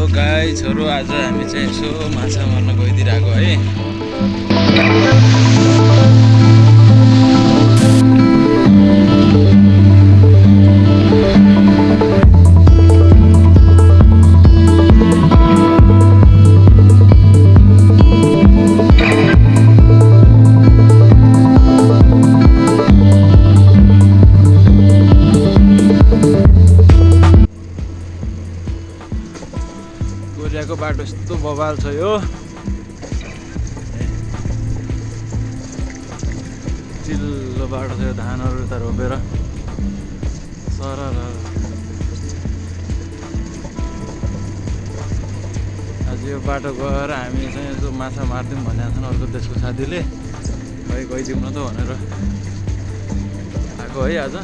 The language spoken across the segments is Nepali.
गाइजहरु आज हामी चाहिँ यसो माछा मार्न गइदिरहेको है। गोरियाको बाटो यस्तो बवाल छ यो। चिल्लो बाटो छ यो, धानहरू त रोपेर सरर। आज यो बाटो गएर हामी चाहिँ यसो माछा मारिदिउँ भनेको छन् अर्को देशको साथीले। खै गइदिउँ न त भनेर आएको है आज।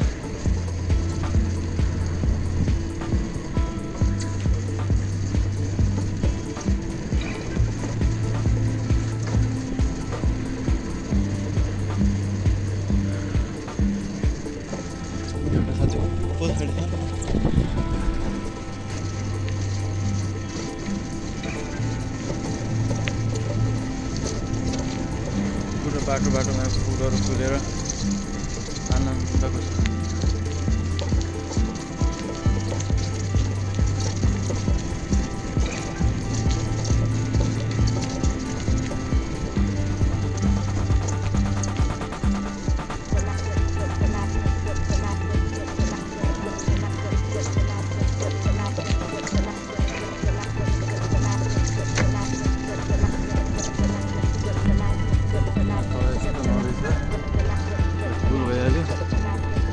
पुरो बाटोमा फुलहरू फुलेर आनन्दको छ।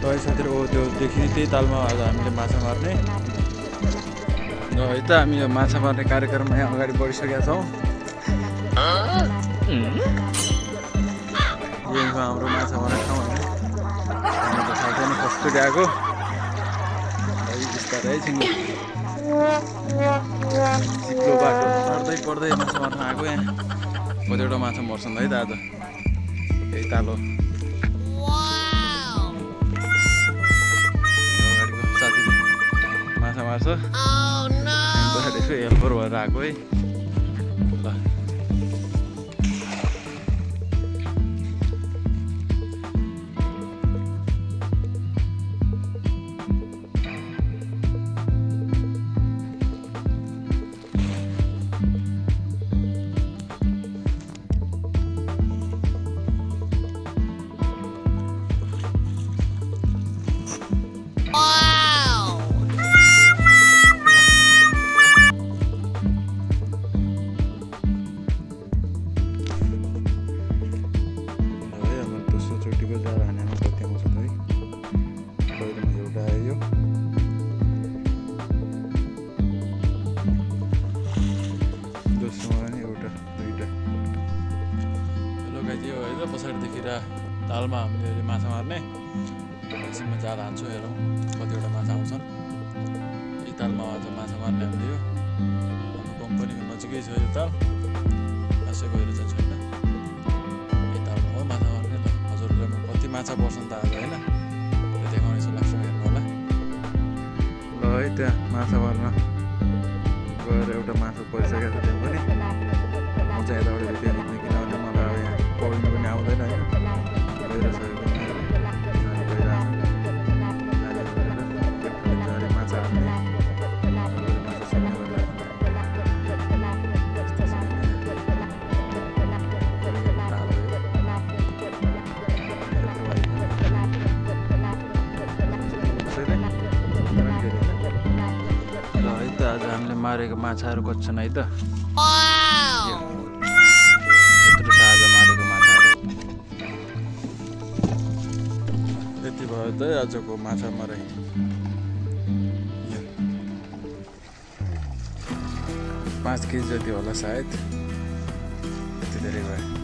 है साथीहरु, त्यो देखि त्यही तालमा आज हामीले माछा मार्ने र है त हामी यो माछा मार्ने कार्यक्रममा यहाँ अगाडि बढिसकेका छौँ। यहीँको हाम्रो माछा मार्ने ठाउँ होइन, हामी त थाहा छैन कस्तो गएको बिस्तारै एकछिन चिप्लो बाटो चढ्दै पढ्दै माछा मार्न आएको। यहाँ कतिवटा माछा मर्छन् है त आज यही तालो। माछा मार्छ पछाडि यसो हेल्पर भएर आएको है। ल दोस्रोचोटिको जाडो हानेमा कति आउँछ त है। पहिलोमा एउटा आयो, दोस्रोमा पनि एउटा दुईवटा। हेलो गाइज, यो है त पछाडिदेखि तालमा हामीले अहिले माछा मार्ने। एकछिनमा जाल हान्छौँ, हेरौँ कतिवटा माछा आउँछन्। यही तालमा आज माछा मार्ने हामीले। यो हाम्रो कम्पनीको नजिकै छ यो ताल, खासै गएर चाहिँ छैन। यही तालमा हो माछा मार्ने। ल हजुरहरूलाई कति माछा पर्छन् त आज होइन, त्यो देखाउने जस्तो लाग्छ, हेर्नु होला। ल है त्यहाँ माछा मार्न गएर एउटा माछा परिसकेको छ त्यहाँ पनि। म चाहिँ यताबाट भिडियो खिच्ने, किनभने मलाई अब यहाँ पौड्नु पनि आउँदैन होइन। गइरहेको माछा हाल्ने माछा सुन्ने गरेर है त आज हामीले मारेको माछाहरू कति छन् है त। यत्रो ताजा मारेको माछाहरू। यति भयो त आजको माछा मारे। 5 केजी जति होला सायद, यति धेरै भयो।